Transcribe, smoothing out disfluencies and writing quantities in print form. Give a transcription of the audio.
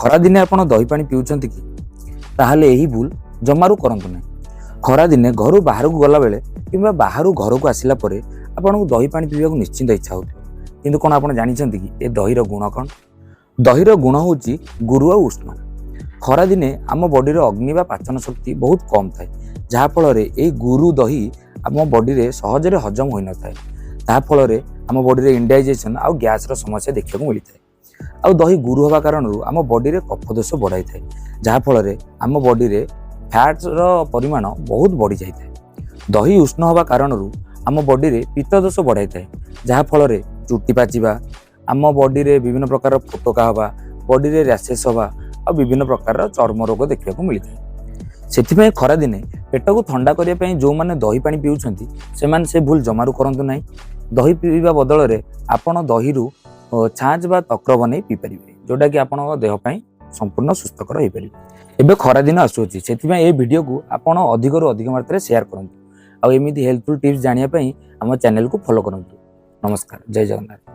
ଖରାଦିନେ ଆପଣ ଦହି ପାଣି ପିଉଛନ୍ତି କି? ତାହେଲେ ଏହି ଭୁଲ ଜମାରୁ କରନ୍ତୁ ନାହିଁ। ଖରାଦିନେ ଘରୁ ବାହାରକୁ ଗଲାବେଳେ କିମ୍ବା ବାହାରୁ ଘରକୁ ଆସିଲା ପରେ ଆପଣଙ୍କୁ ଦହି ପାଣି ପିଇବାକୁ ନିଶ୍ଚିନ୍ତ ଇଚ୍ଛା ହେଉଥିବ। କିନ୍ତୁ କ'ଣ ଆପଣ ଜାଣିଛନ୍ତି କି ଏ ଦହିର ଗୁଣ କ'ଣ? ଦହିର ଗୁଣ ହେଉଛି ଗୁରୁ ଆଉ ଉଷ୍ଣ। ଖରାଦିନେ ଆମ ବଡିର ଅଗ୍ନି ବା ପାଚନ ଶକ୍ତି ବହୁତ କମ୍ ଥାଏ, ଯାହାଫଳରେ ଏଇ ଗୁରୁ ଦହି ଆମ ବଡିରେ ସହଜରେ ହଜମ ହୋଇନଥାଏ। ତାହା ଫଳରେ ଆମ ବଡିରେ ଇନଡାଇଜେସନ୍ ଆଉ ଗ୍ୟାସ୍ର ସମସ୍ୟା ଦେଖିବାକୁ ମିଳିଥାଏ। ଆଉ ଦହି ଗୁରୁ ହେବା କାରଣରୁ ଆମ ବଡିରେ କଫ ଦୋଷ ବଢ଼ାଇଥାଏ, ଯାହାଫଳରେ ଆମ ବଡିରେ ଫ୍ୟାଟ୍ର ପରିମାଣ ବହୁତ ବଢ଼ିଯାଇଥାଏ। ଦହି ଉଷ୍ଣ ହେବା କାରଣରୁ ଆମ ବଡିରେ ପିତ୍ତ ଦୋଷ ବଢ଼ାଇଥାଏ, ଯାହାଫଳରେ ଚୁଟି ପାଚିବା, ଆମ ବଡିରେ ବିଭିନ୍ନ ପ୍ରକାର ଫୋଟକା ହେବା, ବଡିରେ ର୍ୟାସେସ୍ ହେବା ଆଉ ବିଭିନ୍ନ ପ୍ରକାରର ଚର୍ମ ରୋଗ ଦେଖିବାକୁ ମିଳିଥାଏ। ସେଥିପାଇଁ ଖରାଦିନେ ପେଟକୁ ଥଣ୍ଡା କରିବା ପାଇଁ ଯେଉଁମାନେ ଦହି ପାଣି ପିଉଛନ୍ତି, ସେମାନେ ସେ ଭୁଲ ଜମାରୁ କରନ୍ତୁ ନାହିଁ। ଦହି ପିଇବା ବଦଳରେ ଆପଣ ଦହିରୁ ଛାଞ୍ଚ ବା ତକ୍ର ବନେଇ ପିଇପାରିବେ, ଯେଉଁଟାକି ଆପଣଙ୍କ ଦେହ ପାଇଁ ସମ୍ପୂର୍ଣ୍ଣ ସୁସ୍ଥକର ହେଇପାରିବ। ଏବେ ଖରାଦିନ ଆସୁଅଛି, ସେଥିପାଇଁ ଏହି ଭିଡ଼ିଓକୁ ଆପଣ ଅଧିକରୁ ଅଧିକ ମାତ୍ରାରେ ସେୟାର କରନ୍ତୁ ଆଉ ଏମିତି ହେଲ୍ପଫୁଲ୍ ଟିପ୍ସ ଜାଣିବା ପାଇଁ ଆମ ଚ୍ୟାନେଲକୁ ଫଲୋ କରନ୍ତୁ। ନମସ୍କାର, ଜୟ ଜଗନ୍ନାଥ।